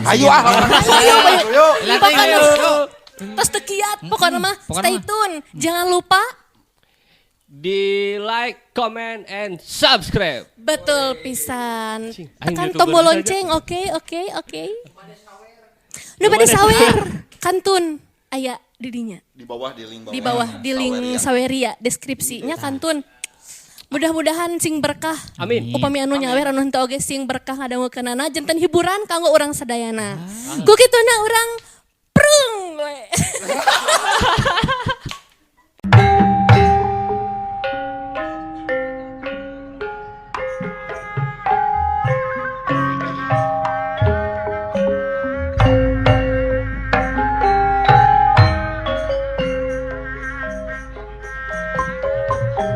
Ayo ah. Ayo, ayo. Ayo. Pokoknya tos teu kiat, pokoknya mah Pokoknya stay mah. tune. Jangan lupa Di like, comment, and subscribe. Betul pisan. Cing, aing Tekan YouTuber tombol saja. lonceng, oke, oke, oke. Nu bade sawer, kantun aya di dinya. Di bawah di link bawah. Di bawah di link Saweria deskripsinya kantun. Mudah-mudahan sing berkah. Amin. Upami anu nyawer anu henteu oge sing berkah ngadangukeunana janten hiburan kanggo urang sadayana. Ku kituna urang prung we.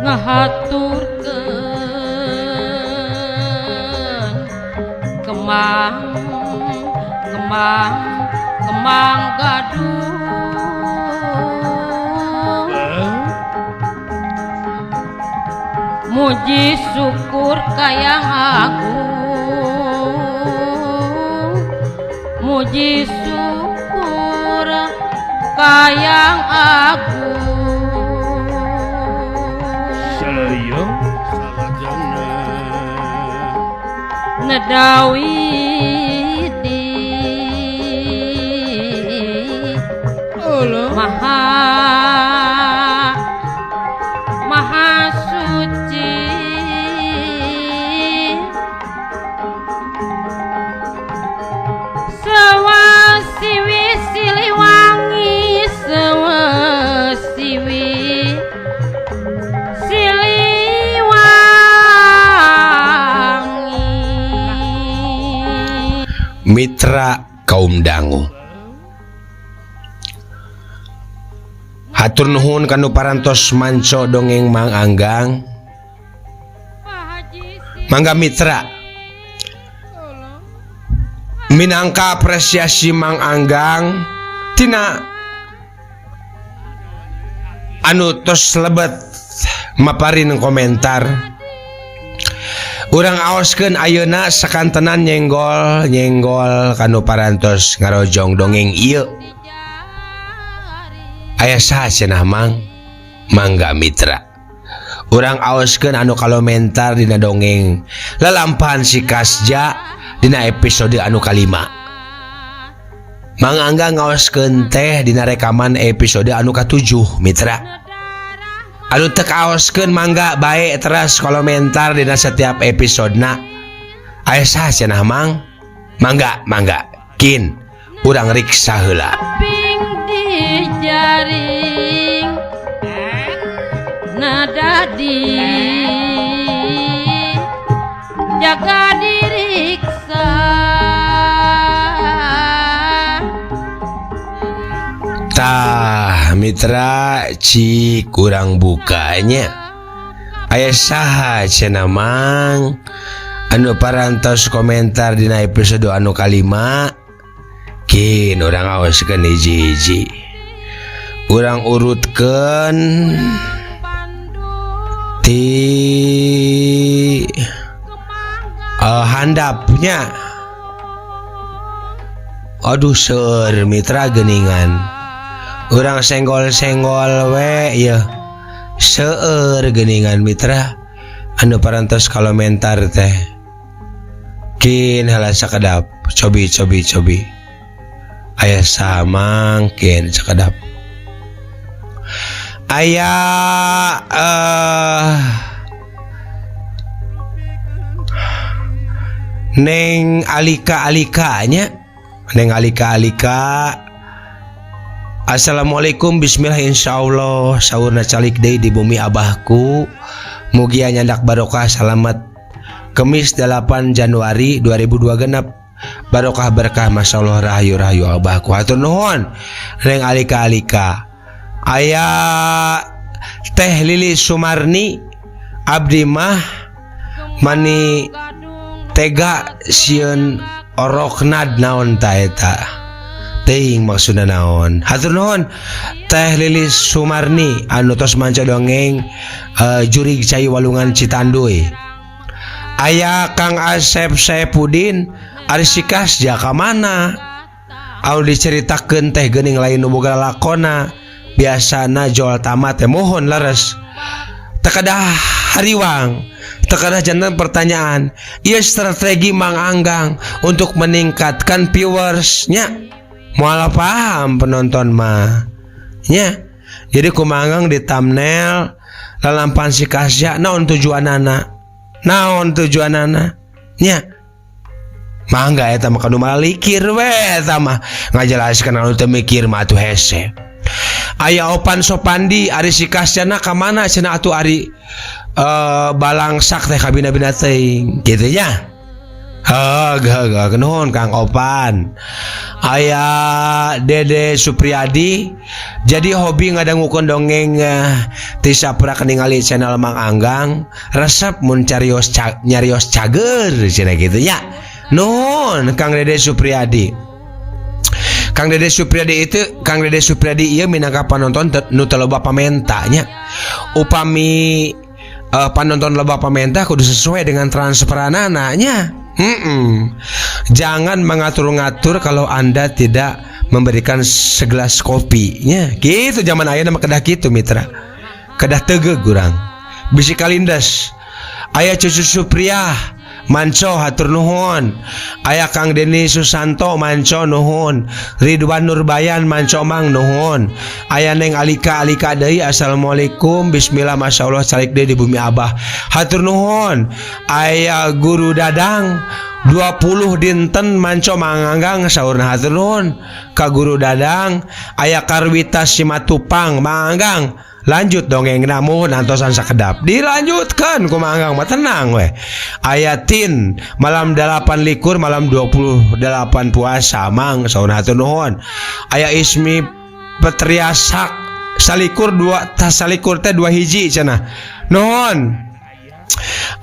Ngahaturkeun kemang kemang kemang gadung muji syukur kayang agung muji syukur kayang agung. Nedawi di maha maha suci sewasiwi siliwangi sewasiwi siliwangi. Mitra kaum dangu, hatur nuhun kanu parantos manco dongeng Mang Anggang. Mangga Mitra, minangka apresiasi Mang Anggang tina anu tos lebet maparin komentar. Urang aoskeun ayeuna sakantenan nyenggol nyenggol kanu parantos ngarojong dongeng ieu. Aya saha cenah Mang? Mangga Mitra. Urang aoskeun anu kalomentar dina dongeng lalampahan si Kasja dina episode anu kalima. Mang Angga ngaoskeun teh dina rekaman episode anu katujuh Mitra. Anu teu kaoskeun mangga bae teras komentar dina setiap episodena. Aya saha cenah Mang? Mangga, mangga. Kin urang riksa heula. Ping di jaring nada di jaga diriksa. Tah Mitra ci kurang bukanya. Aya saha cenah Mang anu parantos komentar dina episode anu kalima. Kin urang aoskeun hiji-hiji. Urang urutkeun ti handapnya. Aduh seur Mitra geuningan. Urang senggol-senggol we ya. Seueur geuningan Mitra anu parantos komentar teh. Kin heula sakedap, cobi cobi cobi. Aya samang kin sakedap. Aya Neng Alika Alikanya. Neng Alika Alika. Assalamualaikum, bismillah insyaallah saurna calik deui di bumi abahku. Mugia nyandak barokah salamet. Kemis 8 Januari 2002 genep. Barokah berkah masyaallah rahayu rahayu abahku. Hatur nuhun Neng Alika Alika. Aya Teh Lili Sumarni, abdi mah mani tega sieun oroknad naon ta eta. Teuing maksudna naon. Hatur nuhun Teh Lili Sumarni anu tos manca dongeng jurig cai walungan Citanduy. Aya Kang Asep Saepudin, Ari si Kasja ka mana? Anu diceritakeun teh geuning lain nu boga lakona. Biasana jol tamat teh mohon leres. Teu kedah hariwang, teu kedah janten pertanyaan. Ieu strategi Mang Anggang untuk meningkatkan viewersnya. Moal paham penonton mah. Nya. Jadi ku Mang Anggang di thumbnail lalampan si Kasja, naon tujuanana? Naon tujuanana? Nya. Mangga eta mah kanu malikir we eta mah ngajelaskeun anu teu mikir mah atuh hese. Aya Opan Sopandi, ari si Kasjana ka mana cenah atuh ari balangsak teh kabina-bina teuing kitu nya. Heug heug heug nuhun Kang Opan. Aya Dede Supriyadi, jadi hobi ngadangukeun dongeng ti saprak ningali channel Mang Anggang, resep mun carios nyarios cager cenah kitu nya. Nuhun Kang Dede Supriyadi. Kang Dede Supriyadi itu, Kang Dede Supriyadi ieu minangka panonton nu teu loba pamenta nya. Upami panonton loba pamenta kudu sesuai dengan transferanana nya. Jangan mengatur-ngatur kalau Anda tidak memberikan segelas kopi nya. Gitu zaman ayeuna mah kedah kitu mitra. Kedah tegeug urang. Bisi kalindes. Aya Cucu Supriyah manco hatur nuhun. Aya Kang Deni Susanto manco nuhun. Ridwan Nurbayan manco mang nuhun. Aya Neng Alika, Alika deui, assalamualaikum, bismillah, masyaallah, calik deui di bumi Abah, hatur nuhun. Aya Guru Dadang 20 dinten manco Mang Anggang saurna, hatur nuhun ka Guru Dadang. Aya Karwita Simatupang, Mang Anggang lanjut dongeng, namun antosan sakedap dilanjutkan ku Mang Anggang mah, tenang weh. Aya Tin malam 8 likur malam 28 puasa mang saurna, hatur nuhun. Aya Ismi Petriasak salikur dua tas salikur teh dua hiji cenah, nuhun.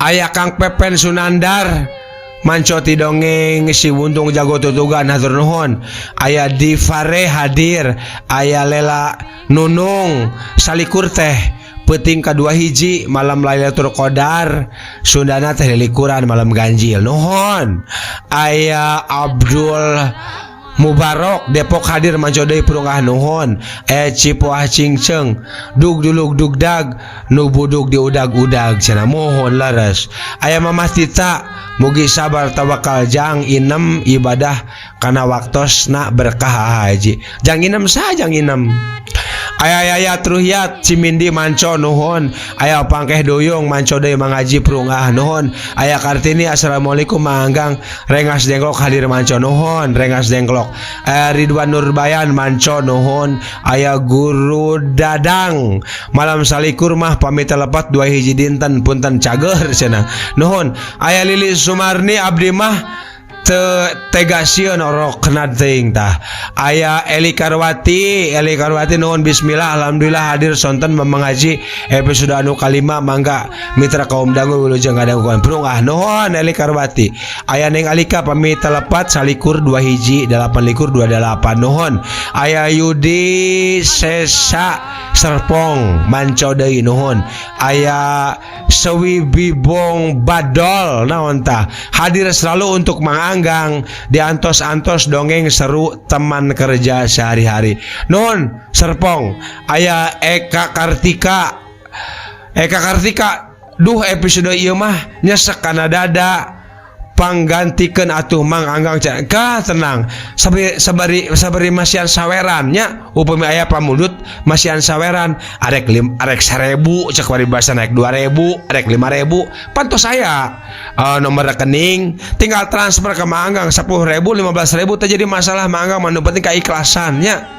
Aya Kang Pepen Sunandar manco ti dongeng si Wuntung jago tutugan, hatur nuhun. Aya Divare hadir. Aya Lela Nunung salikur teh peuting kadua hiji malam Lailatul Qadar, Sundana teh likuran malam ganjil, nuhun. Aya Abdul Mubarok Depok hadir manco deui purungah, nuhun. Aya Cipoah Cingceng dug dulug dugdag nu budug di udag-udag cenah, mohon leres. Aya Mamah Tita, mugi sabar tawakal jang inem ibadah kana waktosna berkah haji jang inem sa jang inem. Aya Yayat Ruhyat Cimindi manco nuhun. Aya Pangkeh Duyung manco deui mangaji purungah, nuhun. Aya Kartini, assalamualaikum Mang Anggang, Rengas Dengklok hadir manco, nuhun Rengas Dengklok. Aya Ridwan Nurbayan manco nuhun. Aya Guru Dadang malam salikur mah pamit lepat dua hiji dinten punten cager cenah, nuhun. Aya Lili Sumarni, abdi mah te tega sieun orok kena teuing tah. Aya Eli Karwati, Eli Karwati nuhun, bismillah alhamdulillah hadir sonten mengaji episode anu kalima, mangga mitra kaum dangu wilujeng ngadangukeun ah, nuhun Eli Karwati. Aya Neng Alika pamit telepat salikur dua hiji delapan likur dua delapan, nuhun. Aya Yudi Sesa Serpong manco deui, nuhun. Aya Sewi Bibong Badol naon tah, hadir selalu untuk Mang Anggang diantos-antos dongeng seru teman kerja sehari-hari, nuhun Serpong. Aya Eka Kartika, Eka Kartika, duh episode ieu mah nyesek kana dada, panggantikeun atuh Mang Anggang ka, tenang, sabari sabari sabari masihan saweran nya, upami aya pamundut masihan saweran arek lim, arek 1000 cek paribasa naik 2000 arek 5000 pantos saya nomor rekening tinggal transfer ke Mang Anggang 10.000 15.000 teh jadi masalah Mang Anggang mah, nu penting keikhlasan nya.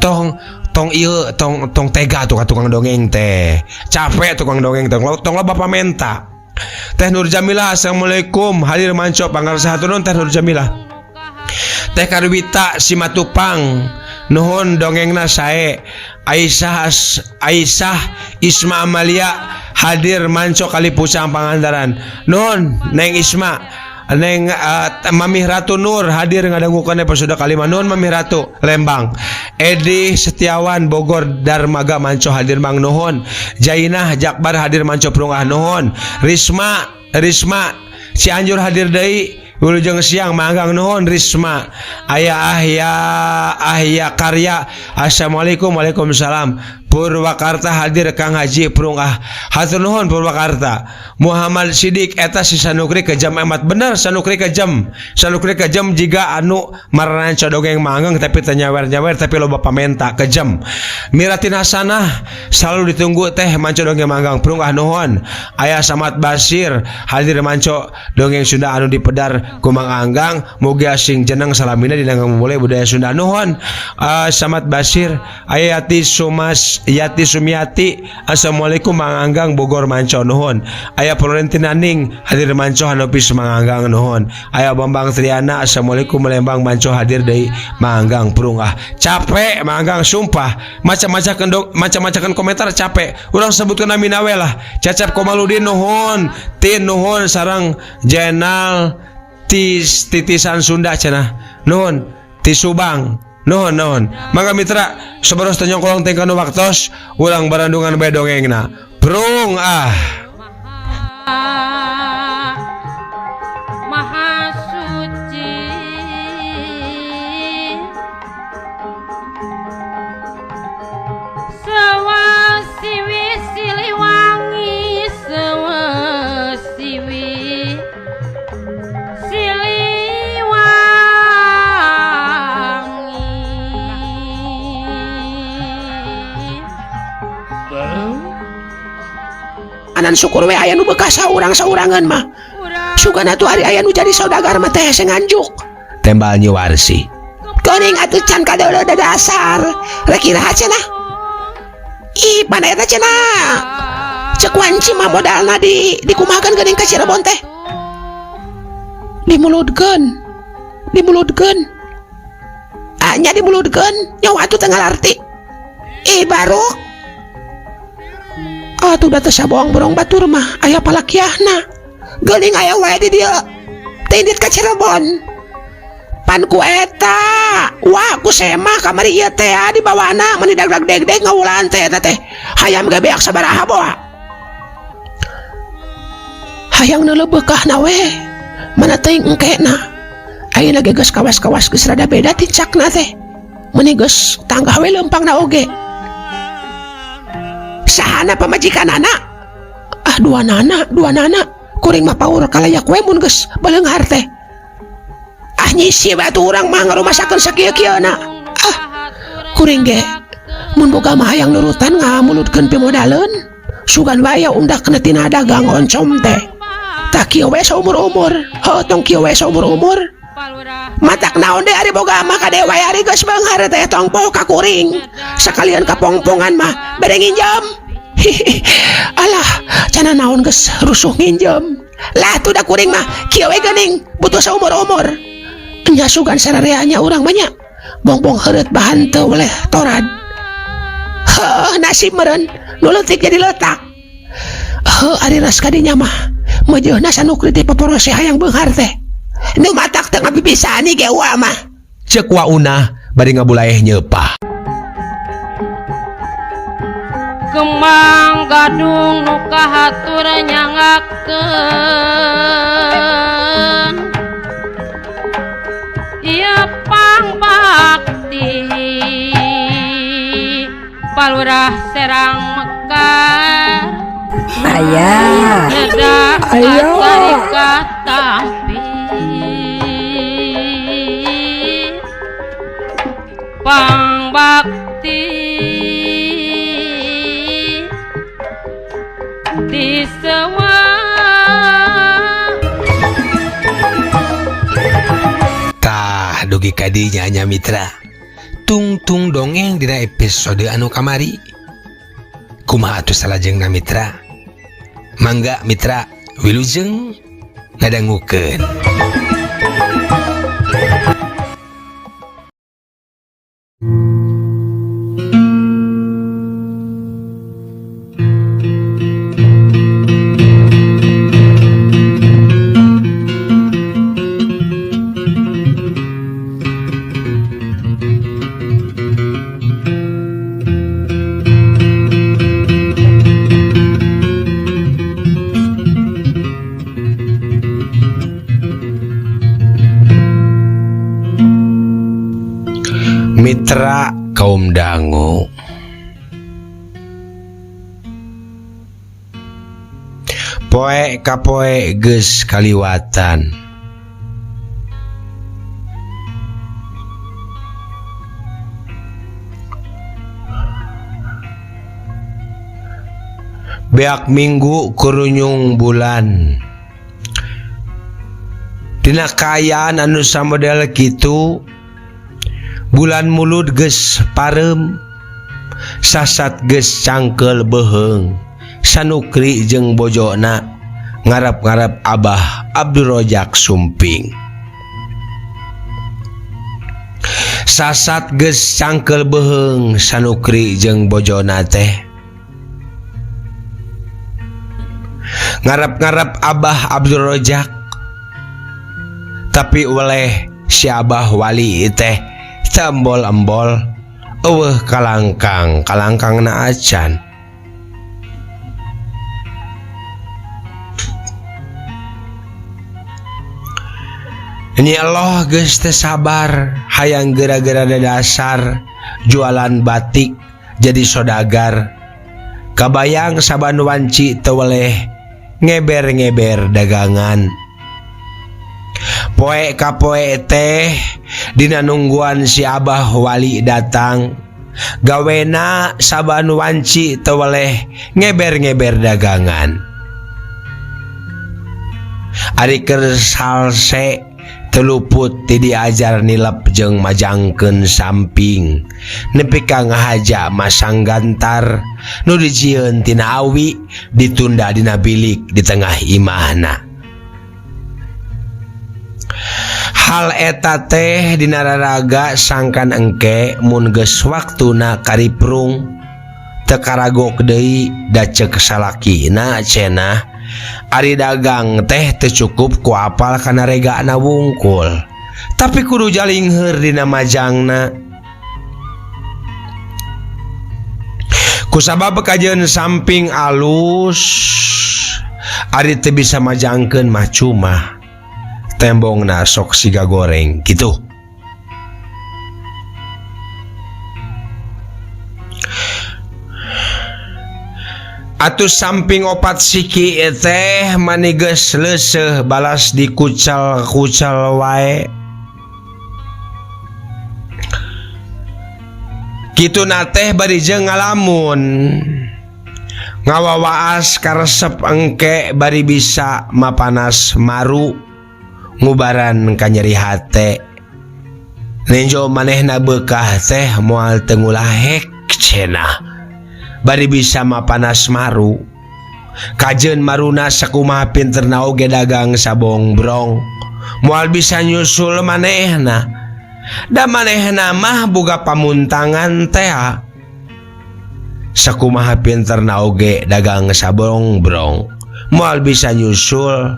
Tong tong ieu tong tong tega tuh ka tukang dongeng teh, capek tukang dongeng teh, tong loba pamenta. Teh Nur Jamilah, assalamualaikum, hadir manco pangarsa, hatur nuhun Teh Nur Jamilah. Teh Karwita Simatupang nuhun dongengna sae. Aisyah Aisyah Isma Amalia hadir manco kali Pucang Pangandaran, nuhun Neng Isma. Neng Mami Ratu Nur hadir ngadangukeun episode kalima, nuhun Mami Ratu Lembang. Edi Setiawan Bogor Darmaga manco hadir mang, nuhun. Jainah Jakbar hadir manco prungah, nuhun. Risma Risma Cianjur hadir deui. Wilujeng siang Mang Anggang nuhun Risma. Aya Ahya Ahya Karya. Assalamualaikum. Waalaikumsalam. Purwakarta hadir Kang Haji Prung ah. Hatur nuhun Purwakarta. Muhammad Sidik eta si Sanukri kejam amat bener Sanukri kejam. Sanukri kejam jiga anu maranco dongeng Mang Anggang tapi teu nyawer-nyawer tapi loba pamenta kejam. Miratin Hasanah selalu ditunggu teh manco dongeng Mang Anggang Prung ah nuhun. Aya Samad Basir hadir manco dongeng Sunda anu dipedar ku Mang Anggang mugi sing jeneng salamina dina ngamumule budaya Sunda nuhun. Samad Basir aya Yati Sumas Yati Sumiati Assalamualaikum Mang Anggang Bogor manco nuhun. Aya Florentina Ning hadir manco Hanopis Mang Anggang nuhun. Aya Bambang Triana Assalamualaikum Lembang manco hadir deui Mang Anggang Prung ah. Capek Mang Anggang sumpah macam-macam komentar capek. Urang sebutkeun namina we lah. Cecep Komaludin nuhun, Tin nuhun sareng Jenal Tis titisan Sunda cenah. Nuhun ti Subang. Nuhun nuhun. Mangga mitra sabaros teu nyongkolong teh kana waktos urang barandungan bae dongengna. Prung ah. Maha suci Sewasiwi Siliwangi Sewasiwi Siliwangi Anan syukur we aya nu bekas saurang-saurangan mah. Sugana tuh hari aya nu jadi saudagar mah teh hese nganjuk. Tembal Nyiwarsi. Geuning atuh can kadeuleu dasar. Rek iraha cenah? Ih, mana eta cenah? Cek wanci mah modalna di dikumahakeun geuning ka Cirebon teh. Dimuludkeun. Dimuludkeun. Ah, nya dimuludkeun, nyawa atuh teu ngalarti. Ih, baruk. Atuh da teu saboang borong batur mah aya palakiahna. Geuning aya wae di dieu. Teu indit ka Cirebon. Pan ku eta, wah ku semah kamari ieu teh dibawana meuni dagdag degdeg ngawulan teh eta teh. Hayam ge beak sabaraha boa. Hayang neuleuh beukahna we. Mana teuing engkena. Ayeuna ge geus kawas-kawas geus rada beda tincakna teh. Meuni geus tanggah we leumpangna oge. Sahana pamajikanana? Ah dua nana, dua nana. Kuring mah paur kalayak we mun geus baleunghar teh. Ah nyisi we atuh urang mah ngarumasakeun sakieu-kieuna. Ah kuring ge mun boga mah hayang nurutan ngamuludkeun pimodaleun. Sugan wae undakna tina dagang oncom teh. Tah kieu we saumur-umur. Heuh tong kieu we saumur-umur. Matak naon deui ari boga mah kade wae ari geus beunghar teh tong poho ka kuring. Sakalian kapongpongan mah bere nginjem. Alah, cana naon geus rusuh nginjem. Lah tuh da kuring mah kieu we geuning butuh saumur-umur. Nya sugan sarareanya urang mah nya. Bongbong heureut bahan teu weleh torad. Heuh nasib meureun nu leutik jadi letak. Heuh ari ras kadinya mah meujeuhna sanukri teh paporose hayang beunghar teh. Nu matak teu ngabibisani ge uwa mah. Ceuk wa unah bari ngabulaeh nyeupah. Kembang gadung nu kahatur nyangakeun ieu pangbakti Palurah Serang Mekar. Ayah. Nyedak Ayah. katarika tampi pangbakti di semua. Tah dugi kadinya nya mitra. Tungtung dongeng dina episode anu kamari. Kumaha atuh salajengna mitra? Mangga mitra wilujeng ngadangukeun. Mitra kaum dangu. Poe ka poe geus kaliwatan. Beak minggu kurunyung bulan. Dina kaayaan anu samodel kitu, bulan mulud geus pareum, sasat geus cangkeul beuheung, Sanukri jeung bojona ngarep-ngarep Abah Abdurrojak sumping. Sasat geus cangkeul beuheung Sanukri jeung bojona teh. Ngarep-ngarep Abah Abdurrojak, tapi oleh si Abah Wali teh tembol-embol eueuh kalangkang kalangkang na acan. Nyi Allah geus teu sabar hayang geura-geura dasar jualan batik jadi sodagar. Kabayang saban wanci teu weleh ngeber-ngeber dagangan. Poe ka poe teh dina nungguan si Abah Wali datang. Gawena saban wanci teu weleh ngeber-ngeber dagangan. Ari keur salse teluput ti diajar nilep jeung majangkeun samping nepi ka ngahaja masang gantar nu dijieun tina awi ditunda dina bilik di tengah imahna. Hal eta teh dina raraga sangkan engke mun geus waktuna kariprung teu karagok deui da ceuk salakina cenah ari dagang teh teu cukup ku apal kana regana wungkul tapi kudu jalingheur dina majangna. Kusabab kajeun samping alus ari teu bisa majangkeun mah cuma tembongna sok siga goreng kitu. Atuh samping opat siki teh mani geus leuseuh balas dikucal-kucal wae. Kituna teh bari jeung ngalamun. Ngawawaas karesep engke bari bisa mapanas maru ngubaran ka nyeri hate. Nenjo manehna beukah teh moal teu ngulahek cenah. Bari bisa mapanas maru. Kajeun maruna sakumaha pinterna oge dagang sabongbrong. Moal bisa nyusul manehna. Da manehna mah boga pamuntangan teh. Sakumaha pinterna oge dagang sabongbrong. Moal bisa nyusul.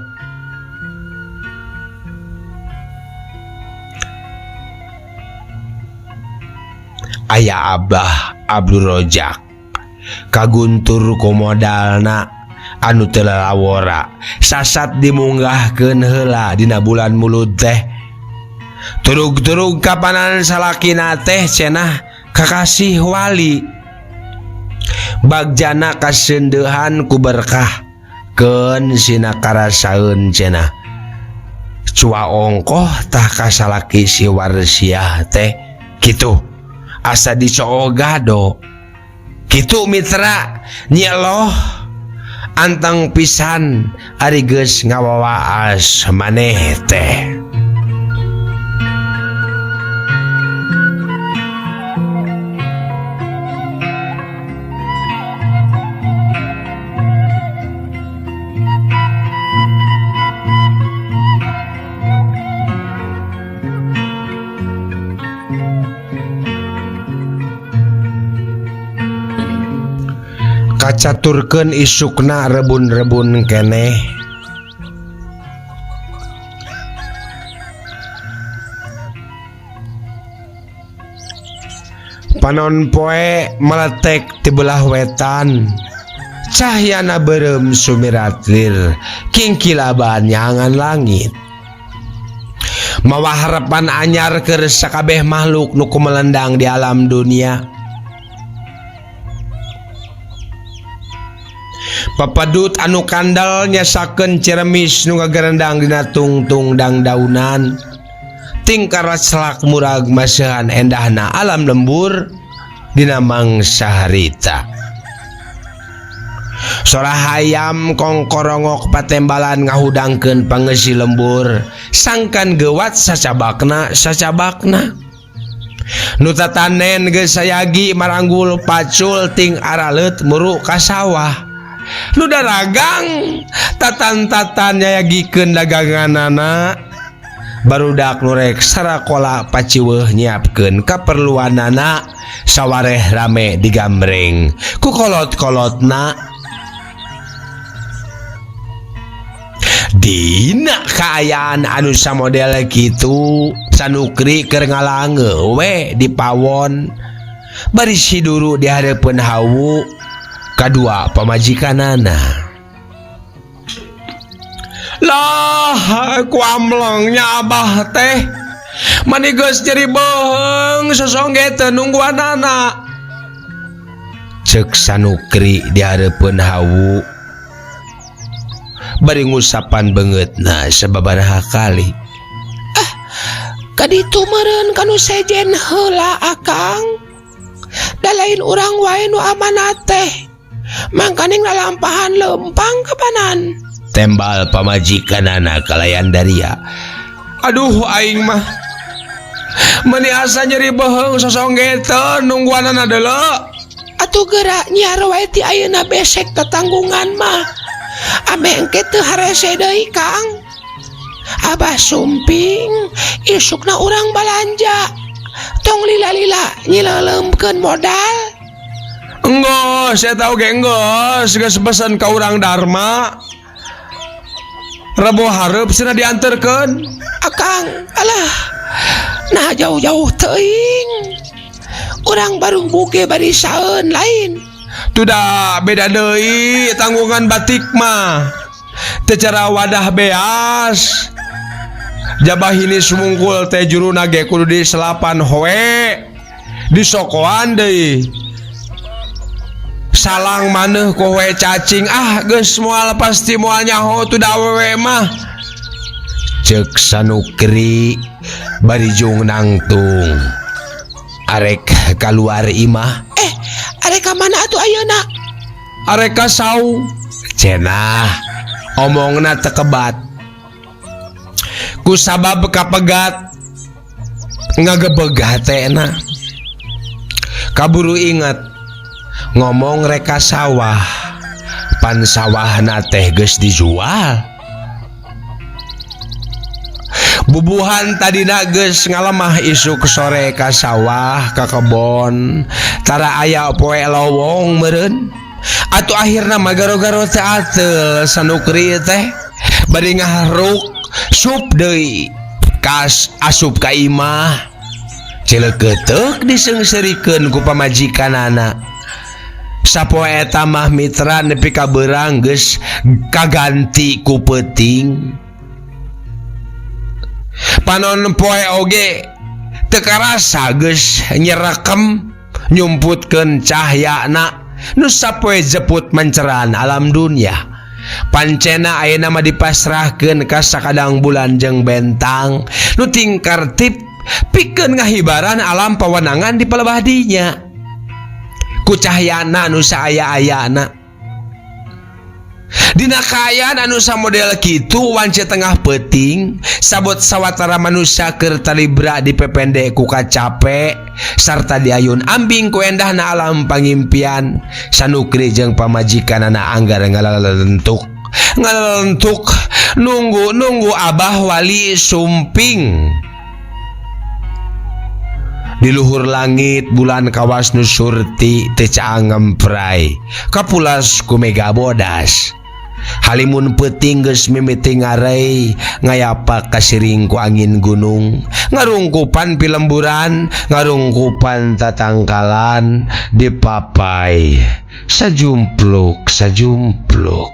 Aya Abah Abdurrojak kaguntur ku modalna anu teu lalawora sasat dimunggahkeun heula dina bulan Mulud teh. Turug-turug kapanan salakina teh cenah kakasih wali. Bagjana kaseundeuhan ku berkah keun sina karasaeun cenah. Cua ongkoh tah kasalaki si Warsiah teh kitu asa dicoogado. Kitu mitra nyeloh anteng pisan ari geus ngawawaas maneh teh. Kacaturkeun isukna rebun-rebun keneh. Panon poe meletek ti belah wetan. Cahyana beureum sumiratlir kingkilaban nyangan langit. Mawa harapan anyar keur sakabeh makhluk nu kumelendang di alam dunia. Papadut anu kandal nyasakeun ciremis nu ngagerendang dina tungtung dangdaunan. Tingkar selak murag maseuhan endahna alam lembur dina mangsa harita. Sora hayam kongkorongok patembalan ngahudangkeun pangeusi lembur sangkan gewat sacabakna sacabakna. Nu tatanen geus sayagi maranggul pacul ting araleut muru ka sawah. Nu daragang tatan-tatan nyayagikeun daganganana. Barudak nu rek sarakola paciweuh nyiapkeun kaperluanana sawareh rame digambreng ku kolot-kolotna. Dina kaayaan anu samodel kitu Sanukri keur ngalange we di pawon bari siduru di hareupeun hawu kadua pamajikanana. Lah ku amlengnya abah teh mani geus nyeri beuheung sosongge teu nungguanana. Ceuk Sanukri di hareupeun hawu bari ngusapan beungeutna sababaraha kali. Ah, kaditu meureun kanu sejen heula akang. Da lain urang wae nu amanat teh. Mangkaning lalampahan leumpang kapanan. Tembal pamajikanana kalayan daria. Aduh aing mah meni asa nyeri beuheung sosongge teu nungguanana deuleu. Atuh geura nyiar wae ti ayeuna besek tetanggungan mah. Ame engke teu harese deui Kang. Abah sumping isukna urang balanja. Tong lila-lila nyileuleumkeun modal. Enggos, saya tahu ge enggos, geus pesen ka urang Dharma. Rebo hareup cenah dianterkeun. Akang, alah. Nah jauh-jauh teuing. Urang baru buge bari saeun lain. Tudah beda deui tanggungan batik mah. Teu cara wadah beas. Jabah ini sumungkul teh juruna ge kudu di selapan hoe. Disokoan deui. Salang maneuh ku hoe cacing. Ah geus moal pasti moal nyaho tudah awewe mah. Ceuk Sanukri bari jung nangtung. Arek kaluar imah. Arek ka mana atuh ayeuna? Arek ka sau. Cenah omongna teu kebat. Ku sabab kapegat ngagebeg hatena. Kaburu inget ngomong rek ka sawah. Pan sawahna teh geus dijual. Bubuhan tadina geus ngalemah isuk sore ka sawah ka kebon. Tara aya poe lowong meureun. Atuh akhirna mah garo-garo teh ateul Sanukri teh bari ngaharuk sup deui kas asup ka imah. Cileukeuteuh diseungseurikeun ku pamajikanana. Sapoe eta mah mitra nepi ka beurang geus kaganti ku peuting. Panon poe oge teu karasa geus nyerekem nyumputkeun cahyana nu sapoe jeput menceran alam dunia. Pancena ayeuna mah dipasrahkeun ka sakadang bulan jeung bentang nu tingkar tip pikeun ngahibaran alam pawenangan di palebah dinya. Ku cahyana nu saaya-ayana. Dina kaayaan anu samodel kitu wance tengah peuting sabot sawatara manusia keur talibra dipepende ku kacape sarta diayun ambing ku endahna alam pangimpian. Sanukri jeung pamajikanana anggar ngalalentuk ngalalentuk nunggu-nunggu Abah Wali Sumping. Di luhur langit bulan kawas nu surti teu caang ngempray kapulas ku mega bodas. Halimun peuting geus mimiti ngarei ngayapak kasiring ku angin gunung ngarungkupan pilemburan ngarungkupan tatangkalan dipapai sajumpluk sajumpluk.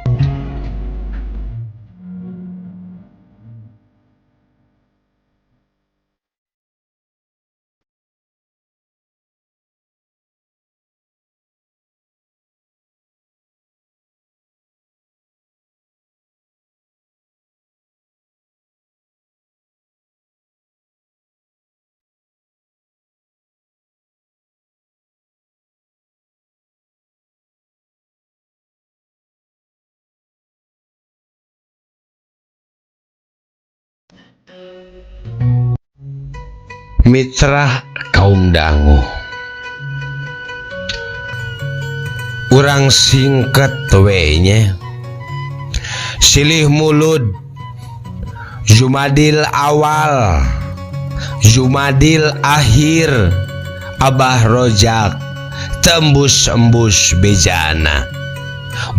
Mitra kaum dangu urang singket we nya silih mulud Jumadil awal Jumadil akhir Abah Rojak tembus-embus bejana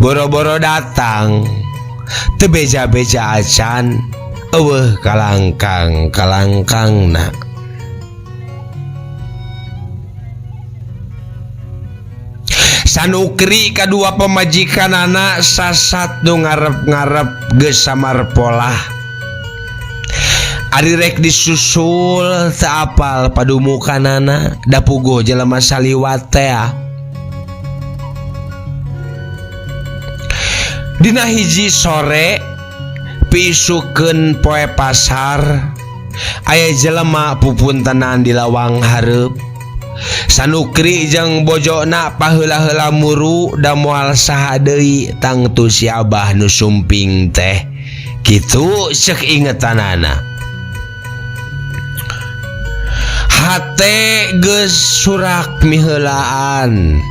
boro-boro datang teu beja-beja acan eueuh kalangkang kalangkangna. Sanukri kadua pamajikanana sasat nu ngarep-ngarep geus samarpolah. Ari rek disusul teu apal padumukanana da puguh jelema saliwat teh. Dina hiji sore piisukeun poe pasar aya jelema pupuntenan di lawang hareup. Sanukri jeung bojona paheula-heula muru da moal saha deui tangtu si Abah nu sumping teh. Kitu ceuk ingetanana. Hate geus surak miheulaan.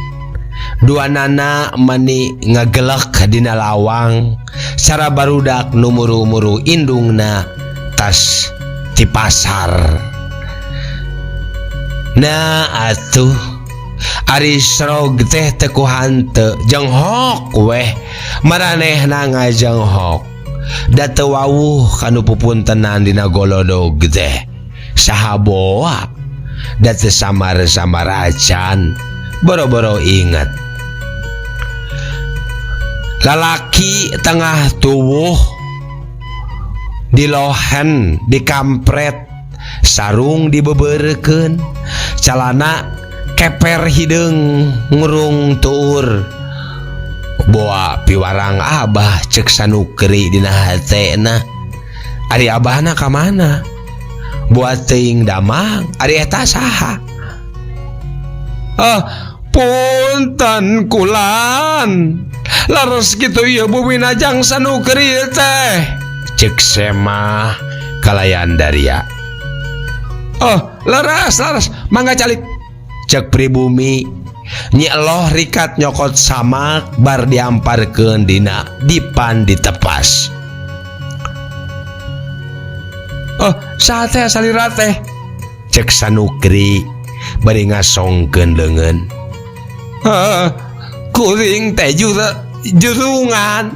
Duanana mani ngagelek dina lawang cara barudak nu muru-muru indungna tas ti pasar. Nah atuh ari srog teh teu ku hanteu jenghok weh maranehna ngajenghok da teu wawuh kanu pupuntenan dina golodog teh saha boa da teu samar-samar acan boro-boro inget. Lalaki tengah tuwuh dilohen dikampret sarung dibebeurekeun calana keper hideung ngurung tuur boa piwarang Abah cek Sanukri dina hatena ari abahna ka mana boa teuing damang ari eta saha. Ah punten kulan laras kitu ieu bumi najang Sanukri teh cek Semah kalayan daria. Oh laras laras mangga calik cek pribumi nyi eloh rikat nyokot samak bar diamparkeun dina dipan ditepas. Oh saha teh salira teh cek Sanukri bari ngasongkeun leungeun. Kuring teh jurungan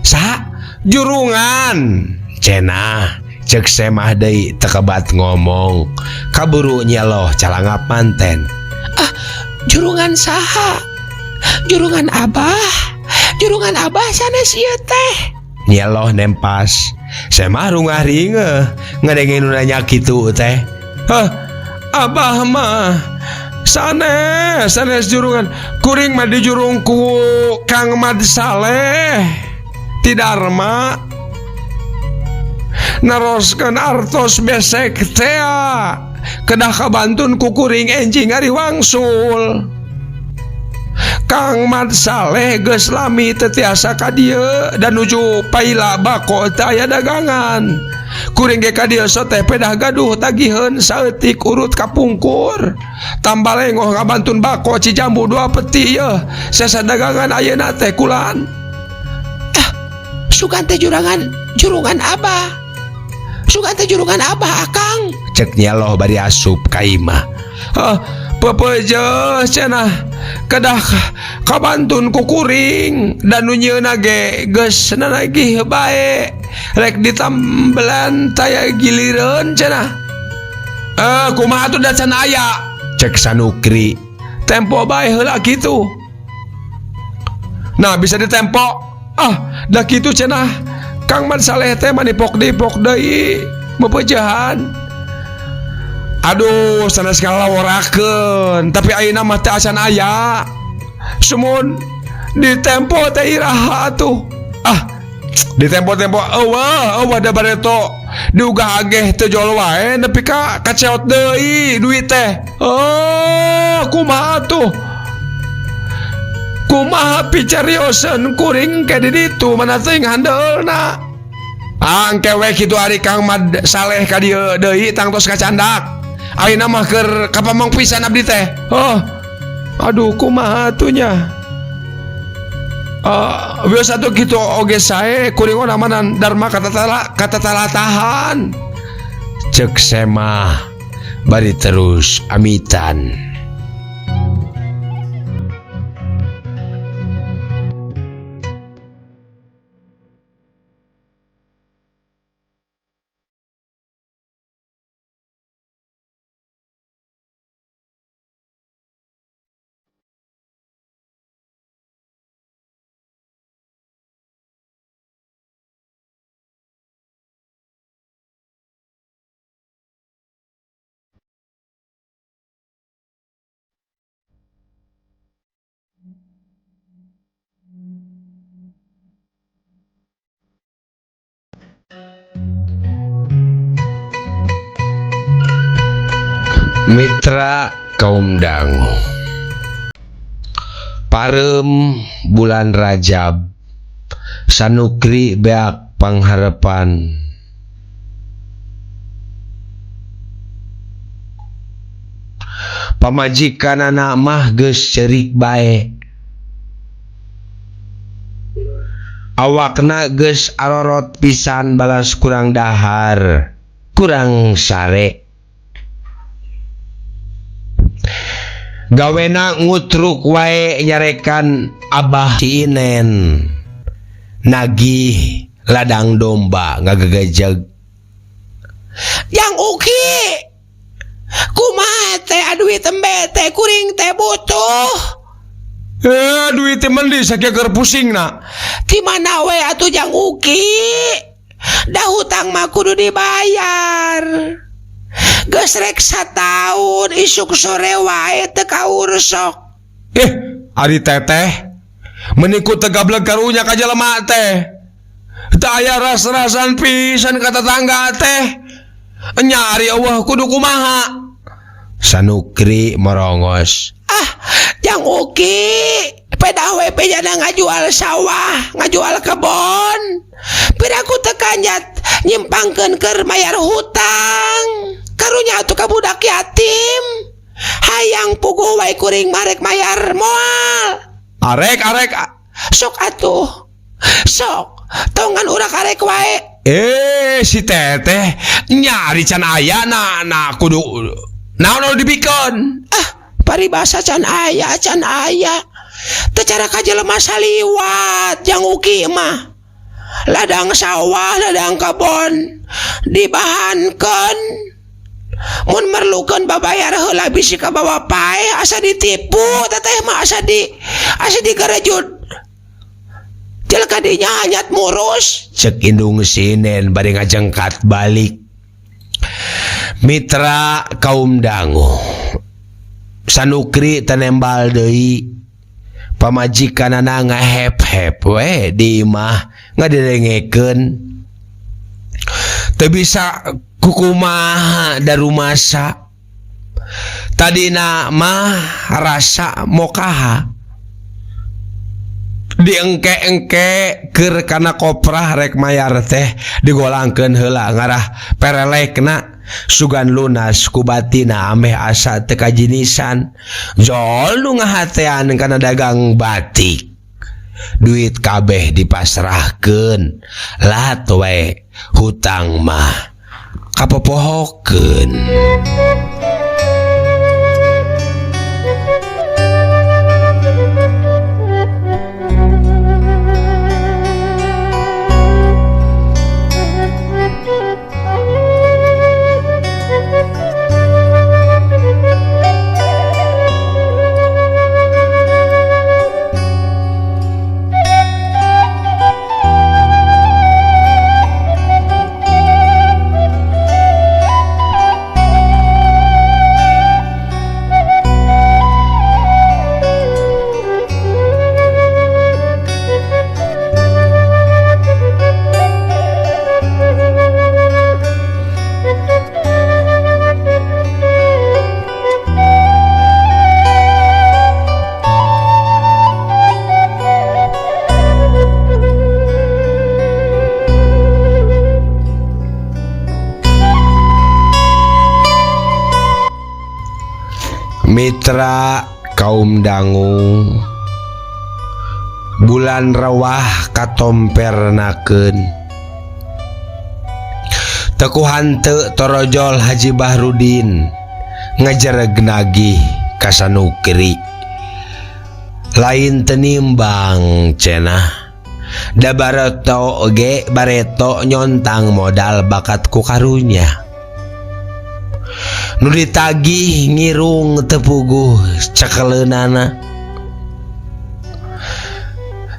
saha jurungan cenah cek Semah deui tekebat ngomong kaburu nyeloh calangap manten. Ah jurungan saha jurungan Abah jurungan Abah sanes ieu teh nyeloh nempas. Semah rungah ringeuh ngadenge nu nanya kitu teh. Hah Abah mah sanes sanes jurungan kuring mah dijurung ku Kang Mad Saleh ti Darma naroskeun artos besek tea kedah kabantun ku kuring enjing ari wangsul. Kang Mad Saleh geus lami teu tiasa ka dieu dan nuju paila bako teu aya dagangan. Kuring ge ka dieu so teh pedah gaduh tagiheun saeutik urut kapungkur. Tambah lengoh ngabantun bako Cijambu 2 peti yeuh sesa dagangan ayeuna teh kulan. Ah sugan teh jurangan jurungan Abah sugan teh jurungan Abah akang cek nyeloh bari asup ka imah. Hah pepeje cenah kedah kabantun ku kuring dan nu nyieuna ge geus nanagih bae rek ditambelan taya gilireun cenah. Kumaha atuh da can aya cek Sanukri tempo bae heula kitu. Nah bisa ditempo ah da kitu cenah Kang Mad Saleh teh manipok-dipok deui mepejehan. Aduh sanes ngalaworakeun tapi ayeuna mah teu acan aya sumun ditempo teh iraha atuh. Ah ditempo-tempo eueuh eueuh da bareto diugah ageh teu jol wae nepi ka kaceot deui duit teh. Oh kumaha atuh kumaha picarioseun kuring ke di ditu mana teuing handeulna. Angke we kitu ari Kang Mad Saleh ka dieu deui tangtos kacandak. Ayeuna mah keur kapamong pisan abdi teh. Oh. Aduh kumaha atuh nya. Biasa tuh kitu oge sae kuring namanan dharma katatala katatalatahan. Cek semah bari terus amitan. Mitra kaum dangu Parem bulan Rajab Sanukri beak pangharepan pamajikanana mah geus ceurik bae awakna geus arorot pisan balas kurang dahar kurang sare gawena ngutruk wae nyarekan Abah Cinen nagih ladang domba ngagegejeg Yang Uki kumaha teh duit tembe teh kuring teh butuh duit teh mending sakieu keur pusingna di mana we atuh Jang Uki da hutang mah kudu dibayar geus rek sataun isuk sore wae teu kaursok. Ari teteh meniku teu gableg karunya ka jelema teh teu aya ras-rasan pisan ka tetangga teh nya ari eueuh kudu kumaha Sanukri morongos. Ah Jang Uki pedah we bejana ngajual sawah ngajual kebon piraku teu kanjat nyimpangkeun keur mayar hutang karunya atuh ka budak yatim hayang puguh wae kuring marek mayar moal arek arek sok atuh sok tongan urak arek wae si teteh nyari can aya na kudu naon nu dibikeun ah paribasa can aya teu cara ka jelema saliwat Jang Uki mah ladang sawah ladang kebon dibahankeun mun merlukeun babayar heula bisi kabawa paeh asa ditipu teteh mah asa digarejud jelka dinya hanyat murus cek indung sinen bari ngajengkat balik. Mitra kaum dangu Sanukri tenembal deui pamajikanana ngahep-hep we di imah ngadedengekeun teu bisa kukumaha darumasa tadina mah rasa mokaha diengke-engke keur kana koprah rek mayar teh digolangkeun heula ngarah perelekna sugan lunas ku batina ameh asa teu kajinisan jol nu ngahatean kana dagang batik duit kabeh dipasrahkeun lat we hutang mah kapopohokeun. Mitra kaum dangu bulan rewah katompernakeun teu ku hanteu torojol Haji Bahrudin ngajereg nagih ka Sanukri lain tenimbang cenah da bareto ge bareto nyontang modal bakat ku karunya nu ditagih ngirung teu puguh cekeleunana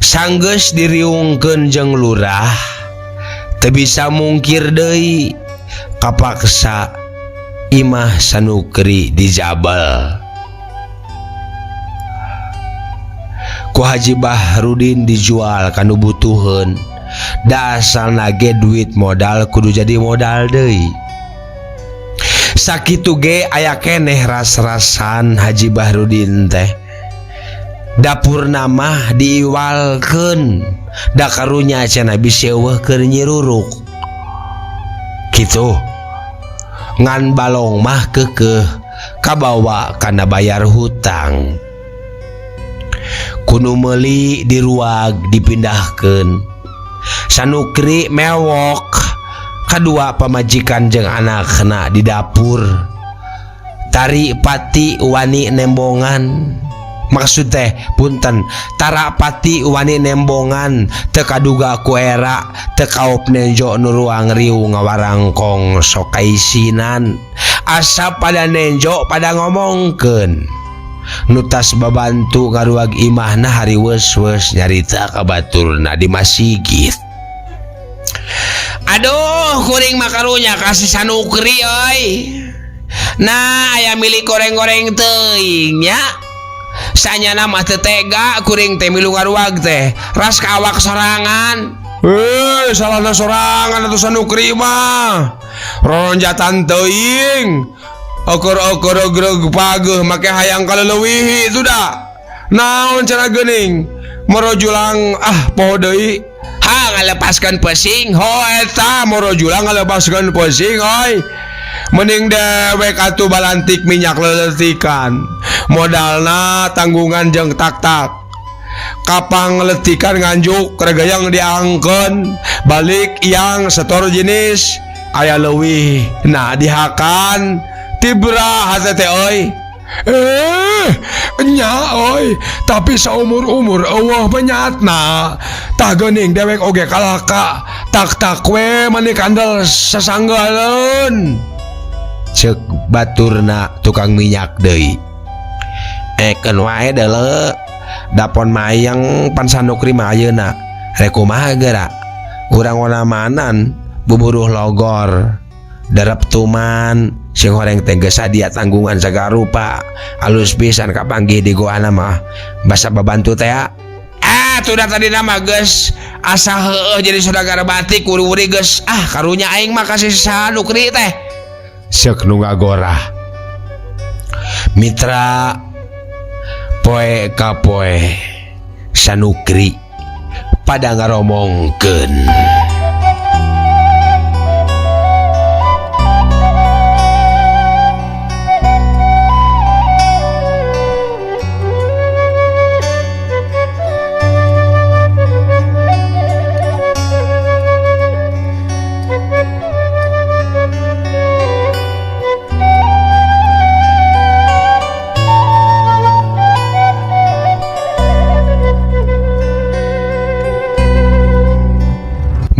sanggeus diriungkeun jeung lurah teu bisa mungkir deui kapaksa imah Sanukri dijabel ku Haji Bahrudin dijual kanu butuheun da asalna ge duit modal kudu jadi modal deui sakitu ge aya keneh ras-rasan Haji Bahrudin teh dapurna mah diiwalkeun da karunya cenah bisi eueuh keur nyiruruk kitu ngan balong mah keukeuh kabawa kana bayar hutang kunu meuli diruag dipindahkeun Sanukri mewok kadua pamajikan jeung anakna di dapur tari pati wani nembongan maksud teh punten tara pati wani nembongan teu kaduga ku era teu kaop nenjo nu ruang riung ngawarangkong sok kaisinan asa pada nenjo pada ngomongkeun nu tas babantu ngaruag imahna hariweus-weus nyarita ka baturna di masigit. Aduh kuring mah karunya kasih Sanukri euy. Nah aya milik goreng-goreng teuing nya. Sanyana mah teu tega kuring teh milu ngaruag teh ras ka awak sorangan. Salahna sorangan atuh Sanukri mah. Ronjatan teuing. Okur-okur greg pageuh make hayang kaleuwihi itu da. Naon cara geuning? Morojulang ah poho deui. Ha ngalepaskeun pesing ho eta morojulang ngalepaskeun pesing oi. Mending dewek atuh balantik minyak leletikan. Modalna tanggungan jeung tak-tak. Kapang letikan nganjuk regayang diangkeun balik yang setor jenis aya leuwih. Nah dihakan tibra hate teh euy. Nya euy, tapi saumur-umur eueuh menyatna. Tah geuning dewek oge kalaka, tak-tak we mani kandel sasanggaleun. Ceuk baturna tukang minyak deui. Ekeun wae deuleu. Dapon mayang pan Sanukri mah ayeuna. Rek kumaha geura? Urang wanamanan buburuh logor. Darep tuman sing horeng teh geus sadia tanggungan sagarupa alus pisan kapanggih di goana mah basa babantu teh. Tuh tadi nama geus asa heueuh jadi saudagar batik uri-uri geus ah karunya aing mah kasih Sanukri teh. Seuk nu ngagorah. Mitra poe ka poe Sanukri pada ngaromongkeun.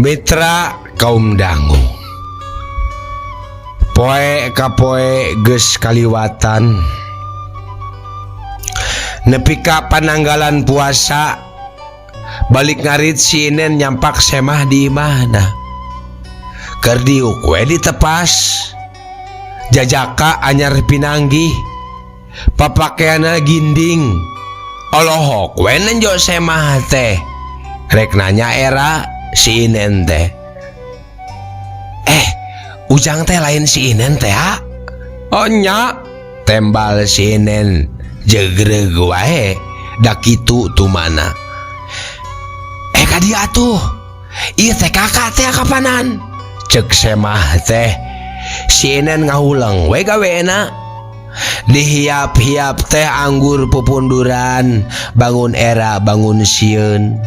Mitra kaum dangu poe ka poe geus kaliwatan nepi ka pananggalan puasa balik ngarit si Inen nyampak semah di imahna keur diuk we ditepas jajaka anyar pinanggih papakeanna ginding olohok we nenjo semah teh rek nanya era si Inen teh. Ujang teh lain si Inen teh ha? Oh nya tembal si Inen jegreg wae da kitu tumana. Ka dieu atuh ieu teh kakak teh kapanan ceuk semah teh. Si Inen ngahuleng we gawena Dihiap-hiap teh anggur pupunduran bangun era bangun sieun.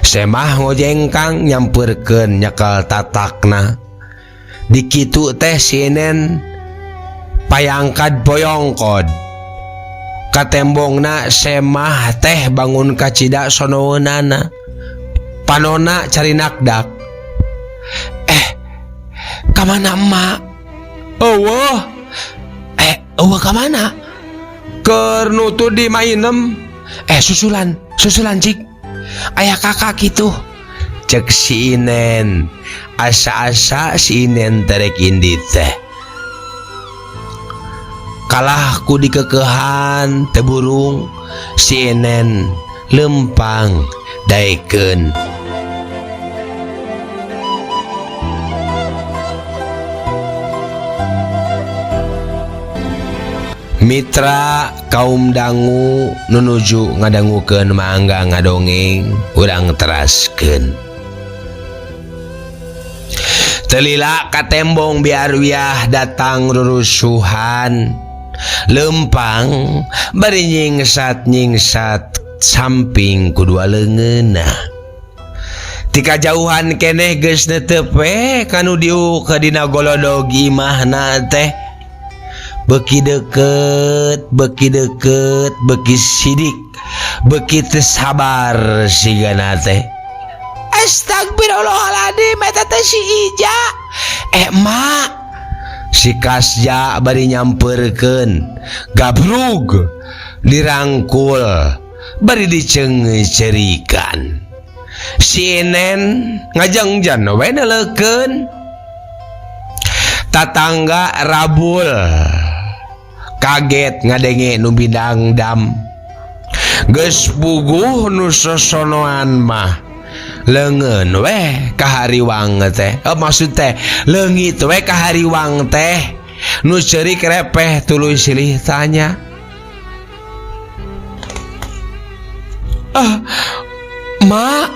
Semah ngojengkang nyamperkeun nyekel tatakna. Dikitu teh sinen payangkad boyongkod. Katembongna semah teh bangun kacida sonoeunana. Panona cari nakdak. Kamana emak? Eueuh. Eueuh kamana? Keur nutu di mainem. Susulan, susulan cik. Aya kakak kitu. Cek si Inen. Asa-asa si Inen terek indit teh. Kalah ku dikekehan teu burung si Inen lempang daekeun. Mitra kaum dangu nunuju ngadangukeun mangga ngadongeng urang teraskeun. Telila katembong biarwiah datang rurusuhan lempang bari nyingsat-nyingsat samping kudua leungeunna. Tika jauhan keneh geus netep we kanu diuk dina golodog imahna teh. Beki deket, beki deket, beki sidik, beki teu sabar sigana teh. Astagfirullahaladzim, eta teh si Ija. Mak, si Kasja bari nyamperkeun, gabrug dirangkul, bari diceungcerikan. Si Inen ngajengjan we neuleukeun. Tatangga rabul kaget ngadenge nu bidangdam. Geus puguh nu sosonoan mah leungeun weh kahariwang teh. Maksud teh leungit weh kahariwang teh. Nu ceurik repeh tuluy silih tanya. Mak,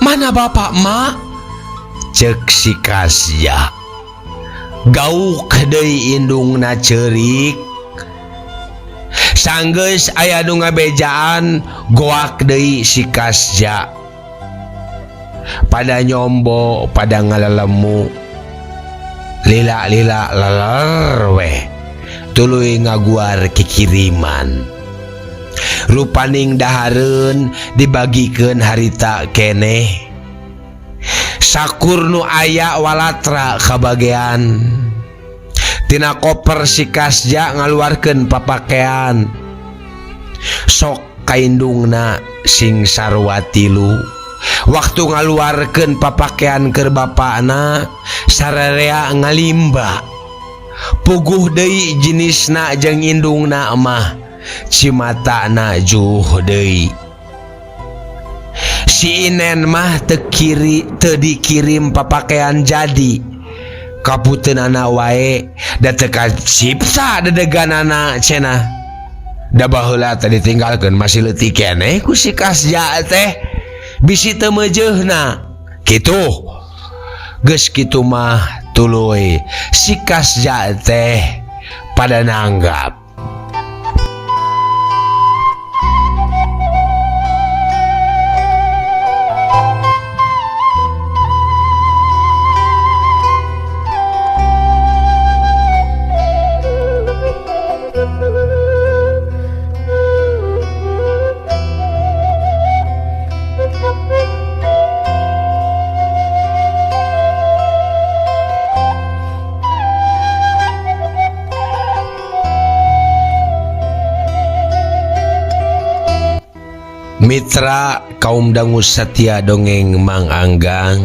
mana bapak mak? Cek si Kasya. Gauk deui indungna ceurik. Sanggeus aya nu ngabejaan goak deui si Kasya. Pada nyombo, pada ngalelemu. Lila-lila leler weh. Tuluy ngaguar kikiriman. Rupaning dahareun dibagikeun harita keneh. Sakur nu aya walatra kabagean. Tina koper si Kasja ngaluarkeun papakean. Sok kaindungna sing sarua tilu. Waktu ngaluarkeun papakean keur bapakna sararea ngalimba. Puguh deui jenisna jeung indungna mah cimatana juh deui. Si Inen mah teu dikirim papakean jadi. Kaputeunana wae da teu kacipta dedeganana cenah. Da baheula teh ditinggalkeun masih leutik keneh ku si Kasja teh. Bisi teu meujeuhna. Kitu. Geus kitu mah tuluy si Kasja teh pada nanggap. Mitra kaum dangu satia dongeng Mang Anggang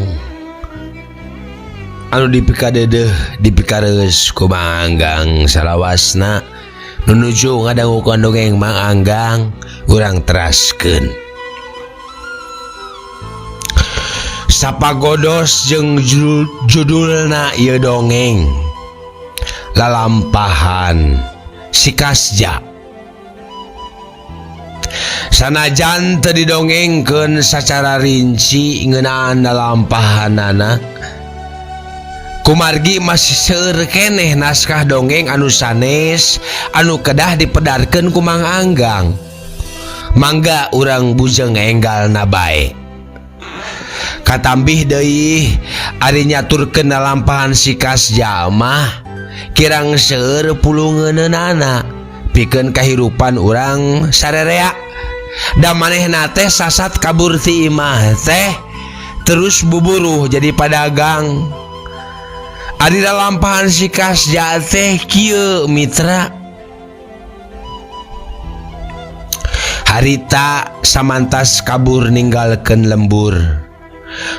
anu dipikadedeh dipikareus ku Mang Anggang salawasna nunuju ngadangukeun dongeng Mang Anggang urang teraskeun. Sapagodos jeung judulna ieu dongeng Lalampahan Si Kasja. Sanajan teu didongengkeun sacara rinci ngeunaan lalampahanana, Kumargi masih seueur keneh naskah dongeng anu sanes anu kedah dipedarkeun ku Mang Anggang. Mangga urang bujeng enggalna bae. Katambih deui ari nyaturkeun lalampahan si Kasja mah kirang seueur pulungeunana pikeun kahirupan urang sarerea. Da manehna teh sasat kabur ti imah teh terus buburuh jadi padagang. Ari lalampahan si Kasja teh kieu mitra. Harita samantas kabur ninggalkeun lembur.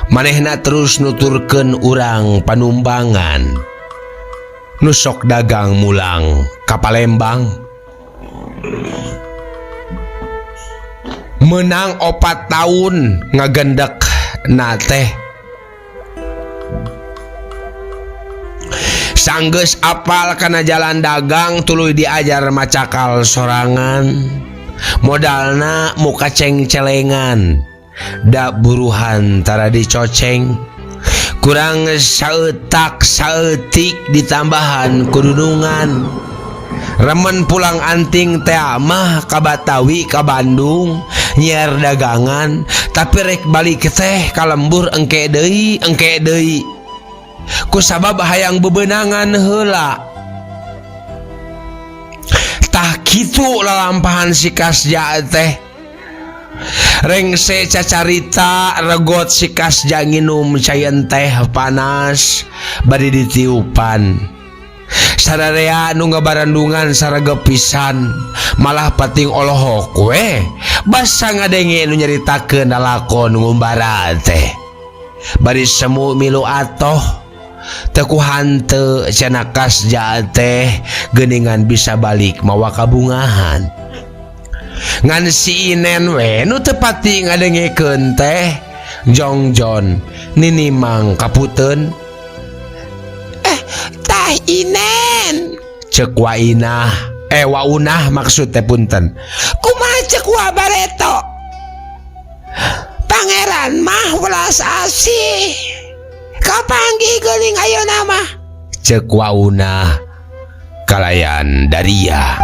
Manehna terus nuturkeun urang panumbangan. Nu sok dagang mulang ka Palembang. Menang 4 tahun ngagendek na teh. Sanggeus apal kana jalan dagang tuluy diajar macakal sorangan. Modalna muka ceng-celengan. Da buruhan tara dicoceng. Kurang saeutak saeutik ditambahan kudunungan. Remen pulang anting teh mah ka Batawi ka Bandung nyiar dagangan, tapi rek balik teh ka lembur engke deui engke deui. Ku sabab hayang bebenangan heula. Tah kitu lalampahan si Kasja teh. Rengse cacarita regot si Kasja nginum cai teh panas bari ditiupan. Sararea nu ngabarandungan saragep pisan malah pating olohok we basa ngadenge nu nyaritakeun lalakon ngumbara teh. Bari semu milu atoh teu ku hanteu cenah Kasja teh geuningan bisa balik mawa kabungahan. Ngan si Inen we nu teu pati ngadengekeun teh jongjon ninimang kaputeun. Tah Inen cek Wainah, Waunah maksud teh punten. Kumaha cek wa bareto? Pangeran mah welas asih. Kapanggih geuning ayeuna mah? Cek Waunah kalayan daria.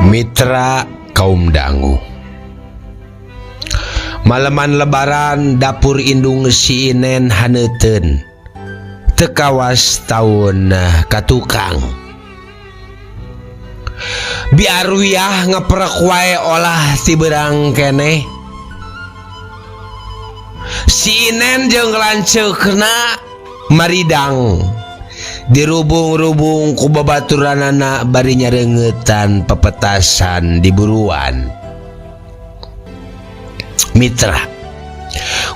Mitra kaum dangu. Malaman lebaran dapur indung si Inen haneuten. Tekawas taun katukang. Biarwiah ngeprek wae olah ti berang keneh. Si Inen jeung lanceukna maridang. Dirubung-rubung ku babaturanana bari nyareungetan pepetasan di buruan. Mitra,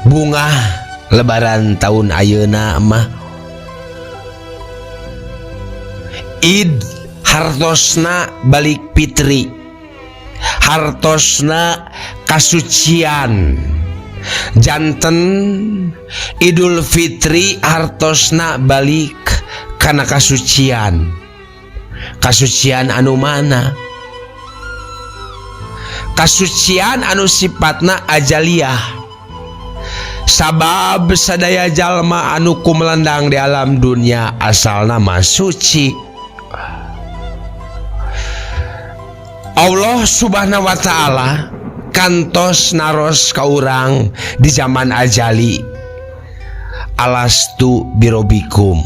bunga lebaran tahun ayeuna mah Id hartosna balik fitri, hartosna kasucian. Janten Idul Fitri hartosna balik kana kasucian. Kasucian anu mana? Kasucian anu sifatna ajaliyah. Sabab sadaya jalma anu kumelendang di alam dunia asalna mah suci. Allah Subhanahu wa taala kantos naros ka urang di zaman ajali. Alastu birobikum.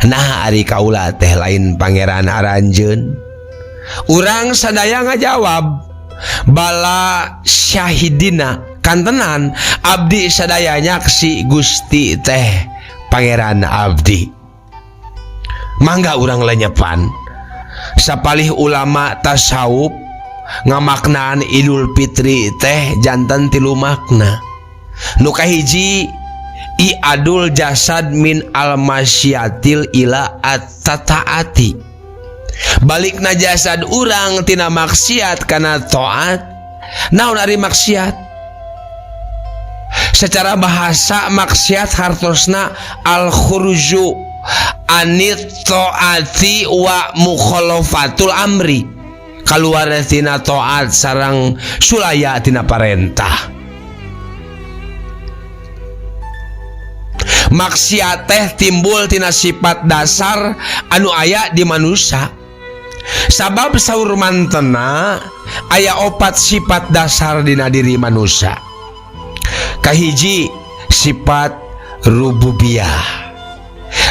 Nah ari kaula teh lain pangeran aranjeun. Urang sadaya ngajawab bala syahidina kantenan abdi sadaya nyaksi Gusti teh pangeran abdi. Mangga urang lenyepan. Sapalih ulama tasawuf Ngamaknaan Idul Fitri teh janten tilu makna. Nu kahiji i'adul jasad min almasyatil ila at-tataati. Balikna jasad urang tina maksiat kana taat. Naon ari maksiat? Secara bahasa maksiat hartosna al-khuruju anit taati wa mukhalafatul amri. Kaluar tina taat sareng sulaya tina parentah. Maksiat teh timbul tina sifat dasar anu aya di manusia. Sabab saur mantena aya opat sifat dasar dina diri manusia. Kahiji sifat rububiyah,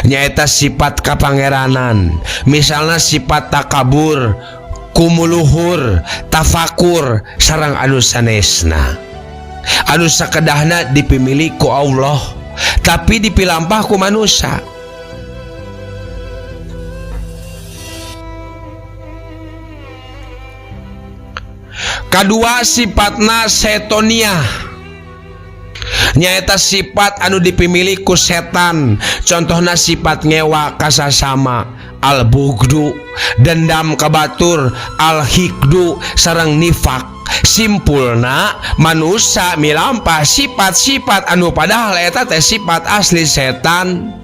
nyaeta sifat kapangeranan, misalna sifat takabur, kumuluhur, tafakur sareng anu sanesna. Anu sakedahna dipimili ku Allah, tapi dipilampah ku manusia. Kadua sifatna setoniah, nyaeta sifat anu dipimili ku setan. Contohna sifat ngewa kasasama, al-bugdu, dendam kabatur, al-hikdu sareng nifak. Simpulna manusia milampah sifat-sifat anu padahal eta teh sifat asli setan.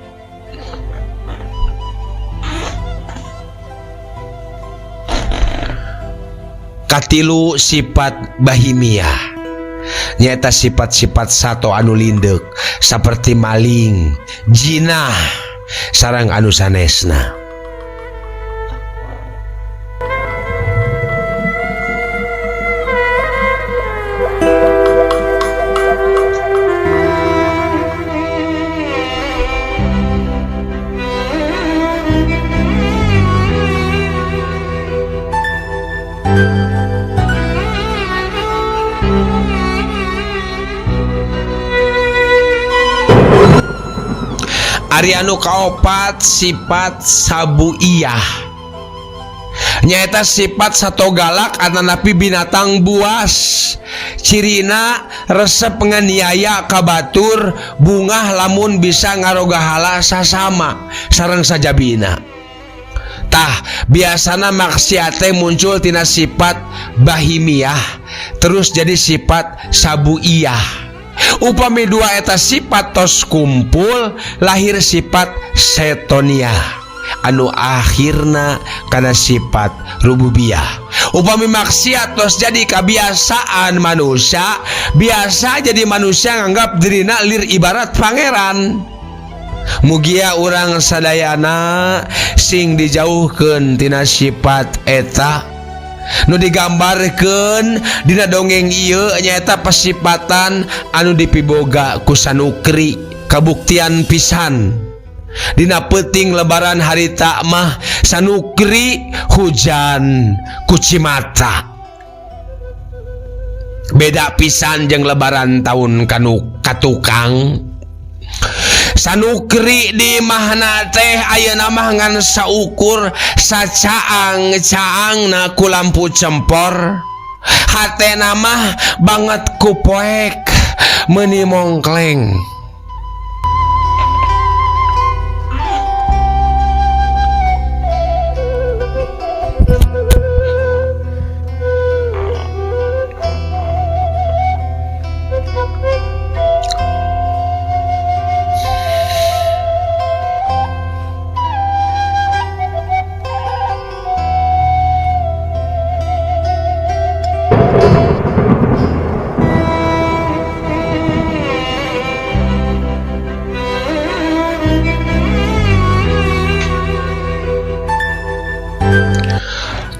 Katilu sifat bahimiah, nyaeta sifat-sifat sato anu lindeuk seperti maling, jinah sareng anu sanesna. Ari anu kaopat sifat sabuiyah, nyaeta sifat sato galak atanapi binatang buas. Cirina resep nganiaya kabatur, bungah lamun bisa ngarogahala sasama sareng sajabina. Tah biasana maksiate muncul tina sifat bahimiah terus jadi sifat sabuiyah. Upami dua eta sifat tos kumpul lahir sifat setoniah anu akhirna kana sifat rububiyah. Upami maksiat tos jadi kebiasaan manusia, biasa jadi manusia nganggap dirina lir ibarat pangeran. Mugia urang sadayana sing dijauhkeun tina sifat eta nu digambarkeun dina dongeng ieu nyaeta pasipatan anu dipiboga ku Sanukri kabuktian pisan. Dina peuting lebaran harita mah Sanukri hujan kucimata. Beda pisan jeung lebaran taun kanu katukang. Sanukri di mahna teh ayeuna mah ngan saukur sacaang-caangna ku lampu cempor. Hatena mah banget ku poek meuni mongkleng.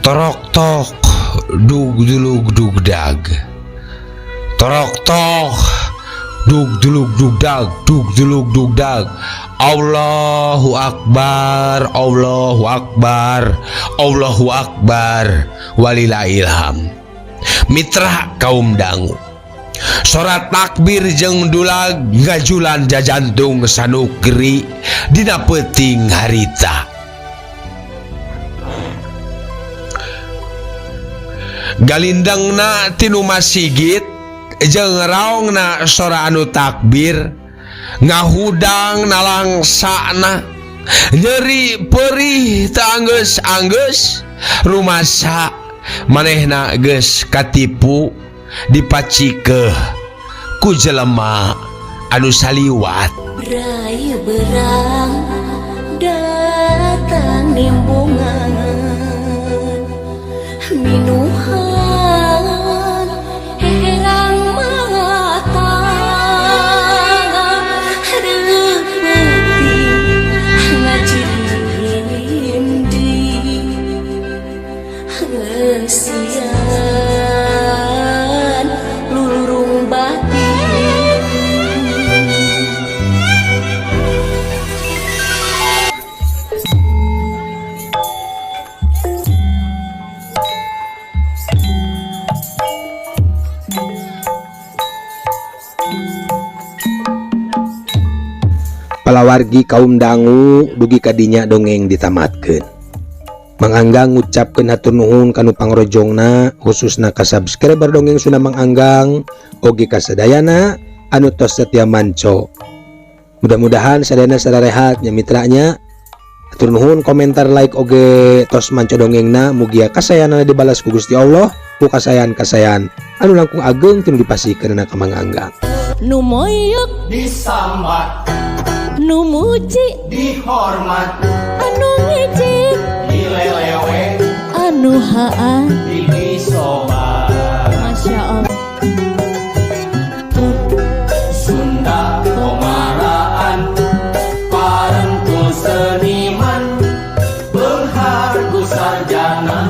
Torok tok dug dulug dug dag. Torok tok dug dulug dug dag, dug dulug dug dag. Allahu akbar, Allahu akbar, Allahu akbar, walillahilham. Mitra kaum dangu. Sorat takbir jeung dulag ngajulan jajantung Sanukri dina peuting harita. Galindengna tinu masigit jeung raongna sora anu takbir ngahudang nalangsana nyeri perih teu anggeus-anggeus rumasa manehna geus katipu dipacikeuh ku jelema anu saliwat. Brai berang datang nimbungan minuhan herang mata reupeting ngajirindi ngeusian lulurung batin. Palawargi kaum dangu dugi kadinya dongeng ditamatkeun. Mang Anggang ngucapkeun hatur nuhun kanu pangrojongna, khususna ka subscriber Dongeng Sunda Mang Anggang oge ka sadayana anu tos setia manco. Mudah-mudahan sadayana sararehat nya mitranya. Hatur nuhun komentar, like, oge tos manco dongengna, mugia kasayana dibalas ku Gusti Allah ku kasayan-kasayan anu langkung ageng tinu dipasihkeun ka Mang Anggang. Nu moyok disambat, nu muji dihormat, anu ngejek dilelewe, anu haa disobat. Masya Allah. Sunda komaraan parentul seniman beunghar ku sarjana.